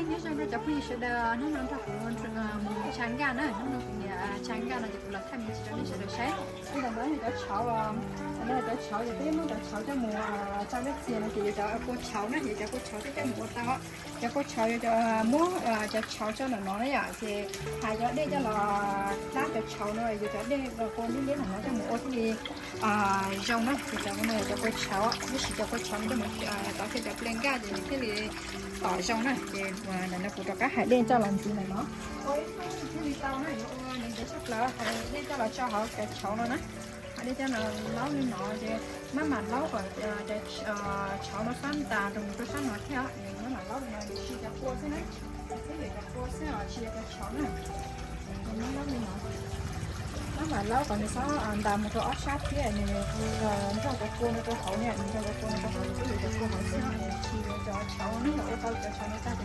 Nyob zoo rau cov phooj ywg sawv daws, hnub no nrog kuv mus tsha nkaj na, hnub no kuv niam tsha nkaj no ces kuv los thaij me ntsis rau nej sawv daws saib. Ib los no yog cov tshauv, no yog cov tshauv, ces peb muab cov tshauv coj mus tsa lub txias no ces yog cov kua tshauv na, yog cov kua tshauv thiaj coj mus ua tau. Cov kua tshauv yog cov muab cov tshauv tso ntawm no na yom, ces hais cov dej coj los dab cov tshauv no, yog cov dej kua liab liab no coj mus ua thiaj li zoo na. Ces cov no yog cov kua tshauv, tab sis cov kua tshauv no coj mus tov kiag cov ple nkaj ces nws thiaj li tom zoo na. Ces ntawm no kuv rov qab hais dej coj los ntxiv ntawm no, ua ib hnub thiaj li tau na, yuav ua ntev ntev tshaj plaws. Hais dej coj los tso hauv cov tshauv no na, hais dej coj los laub li no ces maj mam laub kom cov tshauv no xob ntas rau mus rau sab no thiab, maj mam laub li no, tsis cov kua xwb na, tsis yog cov kua xwb os, tsis yog cov tshauv na. Maj laub li no, maj mam laub kom nws xob ntas mus rau ob sab thiab, nws nrog cov kua no rau hauv na, nws nrog cov kua no rau hauv, tsis yog cov kua hauv xwb, tsis yog cov tshauv na, yog ua tau cov tshauv no tag ces